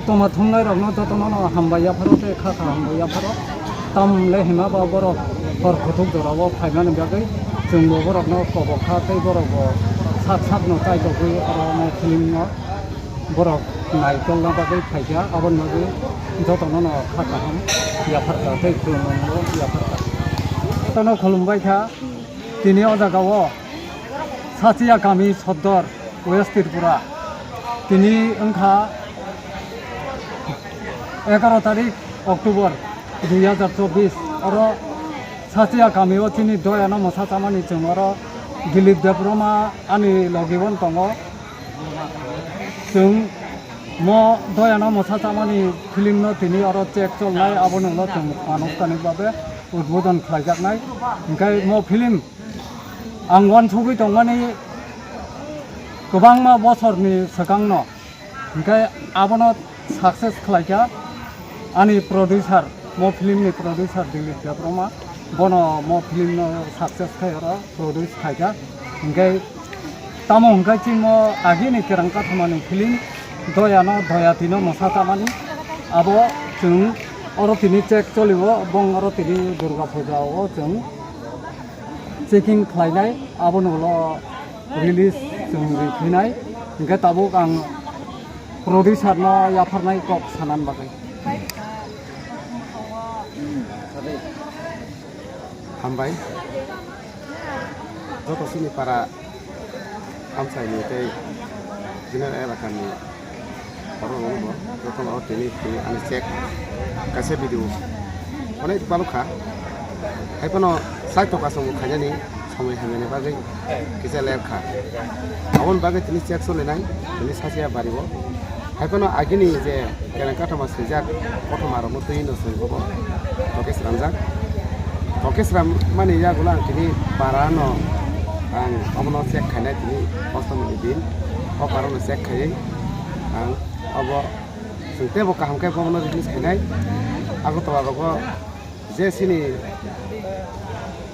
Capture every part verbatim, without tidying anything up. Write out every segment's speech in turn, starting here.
Tongma thumnai rokno jotono no hambai yapharo tei kha kha hambai yapharo. Tam le hima ba borok hor kuthuk jorao phaimani bagwi chwngbo borokno kobok kha tei borokbo sak sakno chaitogwi oro no film no borok naitolna bagwi phaikha, aboni bagwi jotono no kha kaham yapharkha tei khulumung bo yapharkha. Jotono khulumbai kha. Tini o jagao Sachiya kami Sodor, West Tripura. Tini wngkha egaroh tarik October dui hazar chobbish. Oro Sachiya kamio chini doyano mwsa chamani chwng oro Dilip Debbarma ani logi bo tongo. Chwng mo doyano mwsa chamani film no tini oro check cholnai, abono ulo chwng anusthanik babe udbodon khlaijaknai. Hinkhe mo film ang uansugwi tongmani kwbangma bosorni swkangno, hinkhe abono success khlaikha ani producer, mo film ni producer Dilip Debbarma, bono mo film no success khai oro produce khaikha. Hinkhe tamo hinkhe chini mo agini kerang kathomani film Doyano Doyatino mwsa chamani, abo chwng oro tini check cholio, bong oro tini Durga Puja o chwng checking khlainai, abono ulo release chwng riphinai. Hinkhe tabuk ang producer no yapharnai kok sanan bagwi. Hambai. Joto chini para amchaini tei general elakani borok rokno bo jotono o tini tini ani check kaisa video onek balukha. Haiphano saito kasongo khainani somoi hamyani bagwi kisa ler kha. Aboni bagwi tini check solinai tini Sachiya bari o. Haiphano agini je kereng kathoma swijak kothoma rokno twi no chwng bobo tokes ramjak. Tokes ram mani yagulo ang tini para no ang obono check khainai tini ostami ni din o para no check khaiwi ang obo chwng teibo kaham khe bono release khainai. Agartala rogo je chini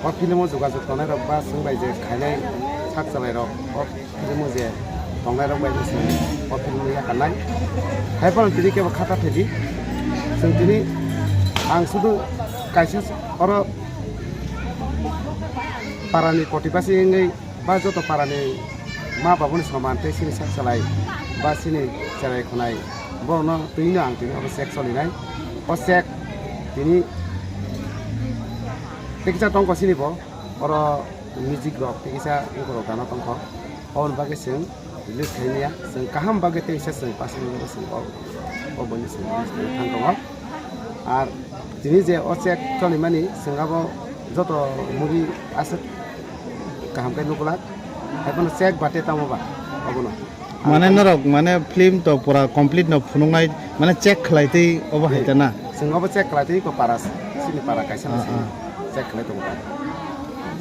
o film o jogajog tongnai rok ba chwng bai je khainai sak chalai rok o film o je tongnai rok bai se o film o yakarnai. Hai phano tini kebo khata thedi chwng tini ang sudu kaisa oro parani kotibasi wngwi ba joto parani ma babuni soman tei chini sak chalai ba chini cherai khwnai borokno twi no ang tini oro check solinai. O check tini tei kisa tongkho chini bo oro music rok tei kisa wngkho rok gana tongkho. Oboni bagwi chwng release khaimaya chwng kaham bagwi tei kisa chwng pass wngwi chwng o o boni chwng release khaina thang tongo. Ar tini je o check cholimani chwng abo joto muri aswk kaham khe nuklak, hai phano check bate tamo ba obono. Mane norok mane film to pura complete no phunuknai mane check khlai twi obo hai ta na? Chwng obo check khlai twi ko para chini para kaisa no Ah, chini ah. Check khlai tongo.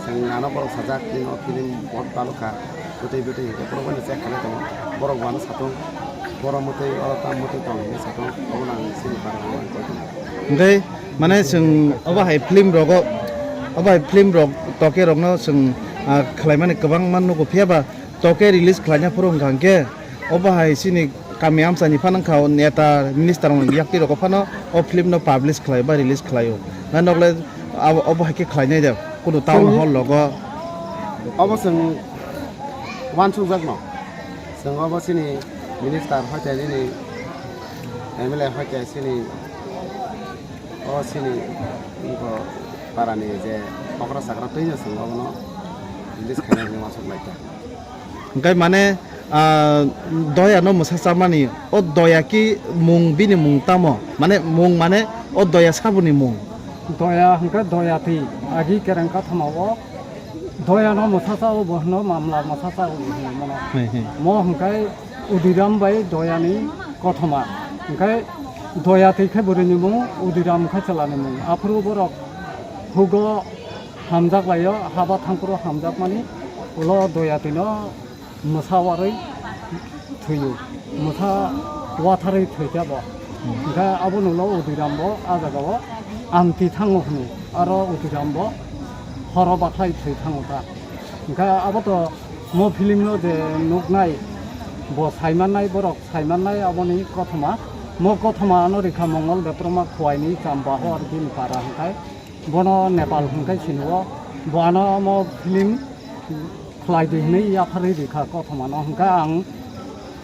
Chwng ano borok sajak tini o film bot balukha. Bwtwi bwtwi hwnkhe borok bai check khlai tongo. Borok bo ano satung. Borok mwtwi oro tam mwtwi tong hinwi satung. Obono ang chini para ang koi tongo. Hwnkhe mane chwng obo hai film rogo, obo hai film rok toke rokno chwng, ah, khlaimani kwbangma nugo, phiya ba toke release khlaina phuru wngkha hwnkhe obo hai chini kami amchaini phano wngkha o neta minister rokni yakti rok phano o film no publish khlai ba release khlaio. Nai nokle abo, obo hai khe khlainai de kunu town hall rogo. Obo chwng uansukjakno. Chwng obo chini minister hoite nini M L A hoite chini o chini wngkho parani je okra chakra twino chwng obono release khaina hinwi uansuk laikha. Hwnkhe mane, ah, doya no mwsa chamani, o doya ki mung bini mung tamo? Mane mung mane o doya saboni mung? Doya hwnkhe doya twi agi kereng kathoma o doya no mwsa cha o bo hwno mamla mwsa cha o bo hwno mano. He, he. Mo hwnkhe Udiram bai doyani kothoma. Hwnkhe doya twi khe bwrwini mung, Udiram khe chwlani mung. Aphuru borok hugo hamjak laio, haba thangphuru hamjakmani ulo doya twino mwsa warwi thwio, mwsa watharwi thwikha bo. Hwnkhe abono ulo Udiram bo a jagao amti thango hwno, aro Udiram bo horo bakhlai thwi thango ta. Hwnkhe abo to mo film no je nuknai, bo saimannai, borok saimannai aboni kothoma. Mo kothoma ano rikha Mongol Debbarma Khowai ni Chambahor bini para hwnkhe bono Nepal hwnkhe sinio bo ano mo film khlai di hwnwi yapharwi rikha kothoma no hwnkhe ang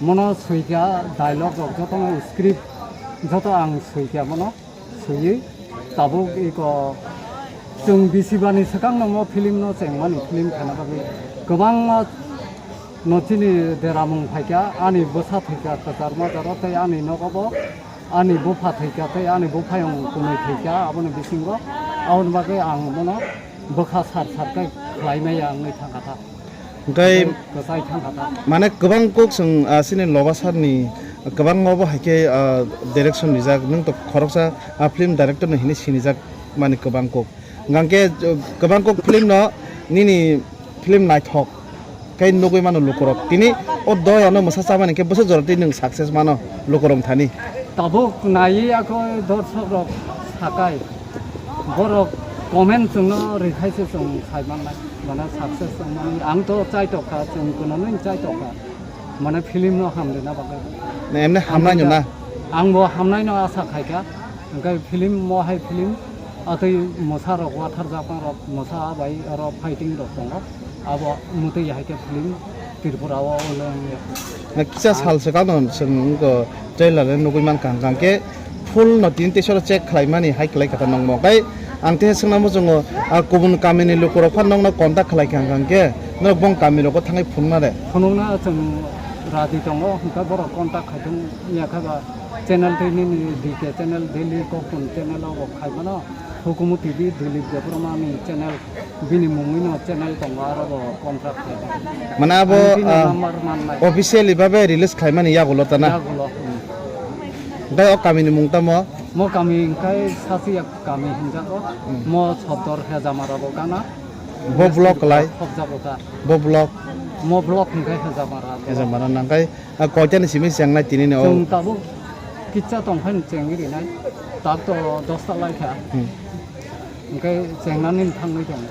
mono swikha dialogue rok jotono script joto ang swikha mono swiwi tabuk iko chwng bisi bani swkang no mo film no chengmani film khana bagwi kwbangma no chini deramung phaikha ani bwsa thwikha kwchar majaro tei ani nogo bo ani bupha thwikha tei ani buphayung kunui thwikha aboni bisingo aboni bagwi ang bono bwkha sar sar khe khlai maya wngwi thangkha ta. Hwnkhe kwchai thangkha ta. Mane kwbang kok chwng, ah, chini Loba sir ni kwbang obo hai khe, ah, direction rijak nwng to khoroksa, ah, film director no hinwi sinijak mani kwbang kok. Hwnkhe, uh, kwbang kok film no nini film naithok khe nugwi mano lukurok. Tini o doyano mwsa chamani khe bwswk jora twi nwng success mano lukurok thani. Tabuk naiwi ako dorshok rok sakai. Borok comment chwngno rikhaise chwng sai mannai. Mane success wngmani ang to chaitok kha, chwng kununwi chaitok kha. Mane film no hamrina bagwi. Na emne hamnai no na? Ang bo hamnai no asa khaikha. Hwnkhe film mo hai film atwi mwsa rok watharjakma rok mwsa bai oro fighting rok tongo. Abo mwtwi hai khe film Tripura o ulo wngya. Na kisa sal swkang no chwng wngkha trailer le nugwi mankha hwnkhe full no tini teisa check khlaimani hai khlai kha ta nongmo. Tei ang teisa swngna muchungo, ah, kubun kamini lukurok phan nongno contact khlai kha hwnkhe norok bong kamirogo thangwi phunukna de? Phunukna chwng radi tongo hwnkhe borok contact khai thung ya khe ba channel tei nini D K channel, Daily Kokun channel o bo khai mano. Hukumu T V, Dilip Debbarma ni channel, bini mungwi no channel tongo, aro bo contract khlai. Mane abo, Ang bini ah, number man nai. Officially babe release khlaimani yagulo ta na? Yagulo, hmm. Tei o kami ni mung tamo? Mo kami hwnkhe Sasiya kami hinjago. Hmm. Mo Sodor Hejamara bo gana. Bo block lai? Khobjago ta. Bo block? Mo block hwnkhe Hejamara. Hejamara nangkai. Ah, koitani simi chengnai tini ni o? Chwng tabuk kitsa tongphai chengwi rinai. Tab to dosta lai kha. Hmm. Hwnkhe chengnani thangwi tongo.